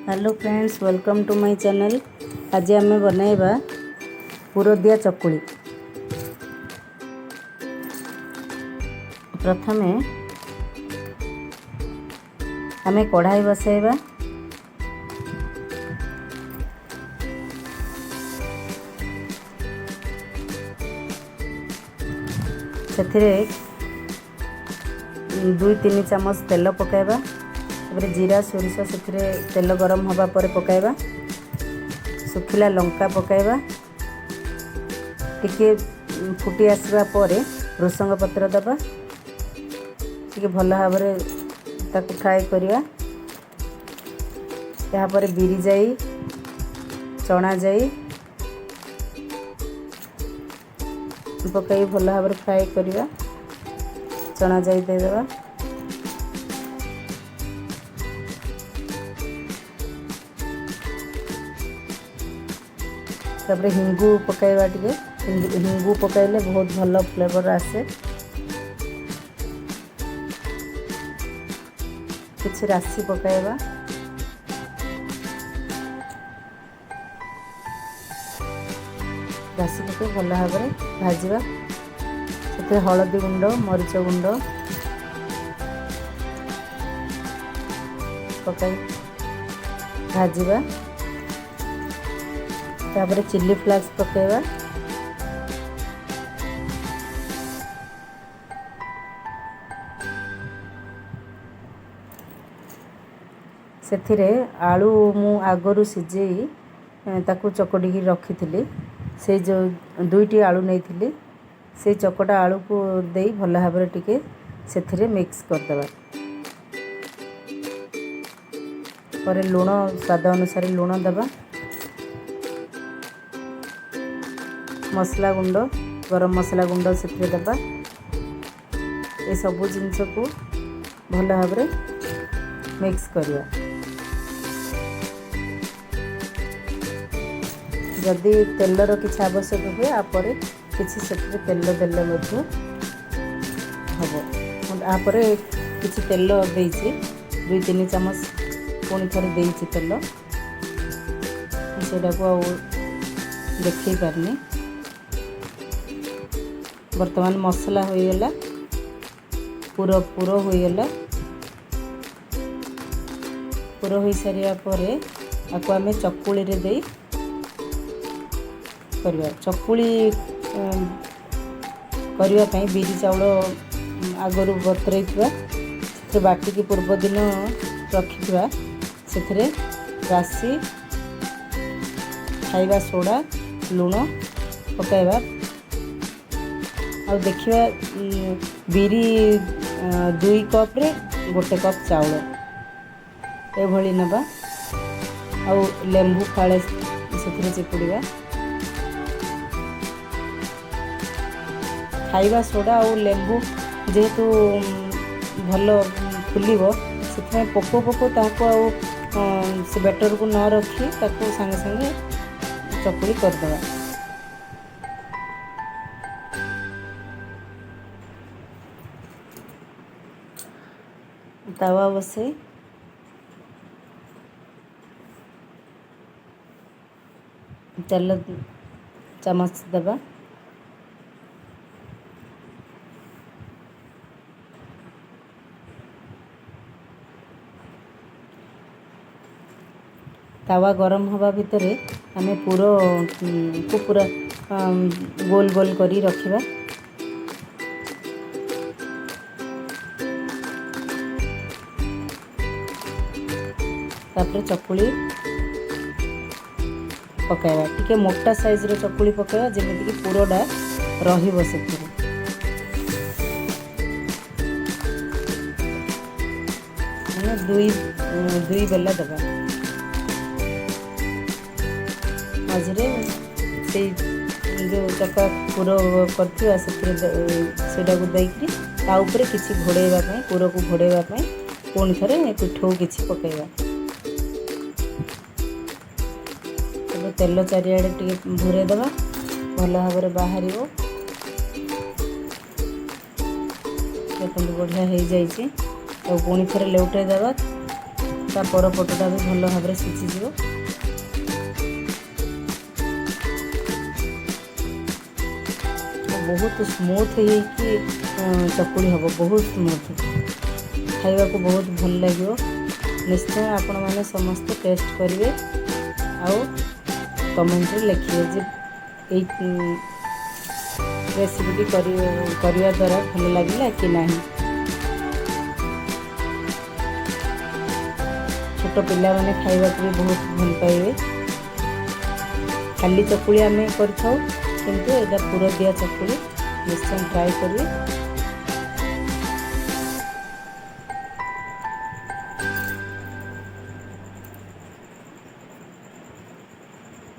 Hello friends, welcome to my channel. ଆଜି ଆମେ ବନାଇବା ପୁରଦିଆ ଚକୁଳି। ପ୍ରଥମେ ଆମେ କଢ଼ାଇ ବସାଇବା। ସେଥିରେ 2-3 ଚାମଚ ତେଲ ପକାଇବା। ତାପରେ ଜିରା, ସୋରିଷ ସେଥିରେ ତେଲ ଗରମ ହେବା ପରେ ପକାଇବା। ଶୁଖିଲା ଲଙ୍କା ପକାଇବା। ଟିକେ ଫୁଟି ଆସିବା ପରେ ଭୃସଙ୍ଗ ପତ୍ର ଦେବା। ଟିକେ ଭଲ ଭାବରେ ତାକୁ ଫ୍ରାଏ କରିବା। ଏହାପରେ ବିରି ଯାଇ, ଚଣା ଯାଇ ପକାଇ ଭଲ ଭାବରେ ଫ୍ରାଏ କରିବା। ଚଣା ଯାଇ ଦେଇଦେବା। ତାପରେ ହିଙ୍ଗୁ ପକାଇବା ଟିକେ। ହିଙ୍ଗୁ ପକାଇଲେ ବହୁତ ଭଲ ଫ୍ଲେଭର୍ ଆସେ। କିଛି ରାଶି ପକାଇବା। ରାଶି ପକାଇ ଭଲ ଭାବରେ ଭାଜିବା। ସେଥିରେ ହଳଦୀ ଗୁଣ୍ଡ, ମରିଚ ଗୁଣ୍ଡ ପକାଇ ଭାଜିବା। ତାପରେ ଚିଲି ଫ୍ଲେକ୍ସ ପକାଇବା। ସେଥିରେ ଆଳୁ ମୁଁ ଆଗରୁ ସିଝେଇ ତାକୁ ଚକଟିକି ରଖିଥିଲି। ସେଇ ଯେଉଁ 2ଟି ଆଳୁ ନେଇଥିଲି, ସେଇ ଚକଟା ଆଳୁକୁ ଦେଇ ଭଲ ଭାବରେ ଟିକେ ସେଥିରେ ମିକ୍ସ କରିଦେବା। ପରେ ଲୁଣ, ସ୍ୱାଦ ଅନୁସାରେ ଲୁଣ ଦେବା। ମସଲା ଗୁଣ୍ଡ, ଗରମ ମସଲା ଗୁଣ୍ଡ ସେଥିରେ ଦେବା। ଏସବୁ ଜିନିଷକୁ ଭଲ ଭାବରେ ମିକ୍ସ କରିବା। ଯଦି ତେଲର କିଛି ଆବଶ୍ୟକ ହୁଏ, ଆ ପରେ କିଛି ସେଥିରେ ତେଲ ଦେଲେ ମଧ୍ୟ ହେବ। ମୁଁ ଆ ପରେ କିଛି ତେଲ ଦେଇଛି, 2-3 ଚାମଚ ପୁଣି ଥରେ ଦେଇଛି ତେଲ। ସେଇଟାକୁ ଆଉ ଦେଖେଇ ପାରିନି। ବର୍ତ୍ତମାନ ମସଲା ହୋଇଗଲା, ପୁର ପୁର ହୋଇଗଲା। ପୁର ହୋଇସାରିବା ପରେ ତାକୁ ଆମେ ଚକୁଳିରେ ଦେଇ କରିବା। ଚକୁଳି କରିବା ପାଇଁ ବିରି ଚାଉଳ ଆଗରୁ ବତୁରେଇଥିବା, ସେଥିରେ ବାଟିକି ପୂର୍ବଦିନ ରଖିଥିବା, ସେଥିରେ ରାଶି, ଖାଇବା ସୋଡ଼ା, ଲୁଣ ପକାଇବା। ଆଉ ଦେଖିବା, ବିରି 2 କପ୍ରେ 1 କପ୍ ଚାଉଳ ଏଭଳି ନେବା। ଆଉ ଲେମ୍ବୁ ଫାଳେ ସେଥିରେ ଚିପୁଡ଼ିବା। ଖାଇବା ସୋଡ଼ା ଆଉ ଲେମ୍ବୁ ଯେହେତୁ ଭଲ ଫୁଲିବ, ସେଥିପାଇଁ ପକଉ ପକଉ ତାହାକୁ ଆଉ ସେ ବ୍ୟାଟରକୁ ନ ରଖି ତାକୁ ସାଙ୍ଗେ ସାଙ୍ଗେ ଚକୁଳି କରିଦେବା। ତାୱା ବସେଇ ତେଲ ଚାମଚ ଦେବା। ତାୱା ଗରମ ହେବା ଭିତରେ ଆମେ ପୁରକୁ ପୁରା ଗୋଲ ଗୋଲ କରି ରଖିବା। ତାପରେ ଚକୁଳି ପକାଇବା। ଟିକେ ମୋଟା ସାଇଜ୍ର ଚକୁଳି ପକାଇବା, ଯେମିତିକି ପୁରଟା ରହିବ ସେଥିରେ। ମାନେ ଦୁଇ ବେଲା ଦେବା। ମଝିରେ ସେଇ ଯେଉଁ ଚକା ପୁର କରିଥିବା, ସେଥିରେ ସେଇଟାକୁ ଦେଇକରି ତା ଉପରେ କିଛି ଘୋଡ଼େଇବା ପାଇଁ, ପୁରକୁ ଘୋଡ଼େଇବା ପାଇଁ ପୁଣି ଥରେ ପିଠଉ କିଛି ପକାଇବା। ଏବେ ତେଲ ଚାରିଆଡ଼େ ଟିକେ ଘୋରେଇ ଦେବା, ଭଲ ଭାବରେ ବାହାରିବ। ଦେଖନ୍ତୁ, ବଢ଼ିଆ ହେଇଯାଇଛି। ଆଉ ପୁଣି ଥରେ ଲେଉଟାଇ ଦେବା। ତା ପର ପଟଟା ବି ଭଲ ଭାବରେ ସିଝିଯିବ। ବହୁତ ସ୍ମୁଥ୍ ହେଇକି ଚକୁଳି ହେବ, ବହୁତ ସ୍ମୁଥ୍, ଖାଇବାକୁ ବହୁତ ଭଲ ଲାଗିବ। ନିଶ୍ଚୟ ଆପଣମାନେ ସମସ୍ତେ ଟେଷ୍ଟ କରିବେ ଆଉ କମେଣ୍ଟରେ ଲେଖିବେ ଯେ ଏଇ ରେସିପିଟି କରିବା ଦ୍ୱାରା ଭଲ ଲାଗିଲା କି ନାହିଁ। ଛୋଟ ପିଲାମାନେ ଖାଇବାକୁ ବି ବହୁତ ଭଲ ପାଇବେ। ଖାଲି ଚକୁଳି ଆମେ କରିଥାଉ, କିନ୍ତୁ ଏଇଟା ପୁର ଦିଆ ଚକୁଳି। ନିଶ୍ଚୟ ଟ୍ରାଏ କରିବେ।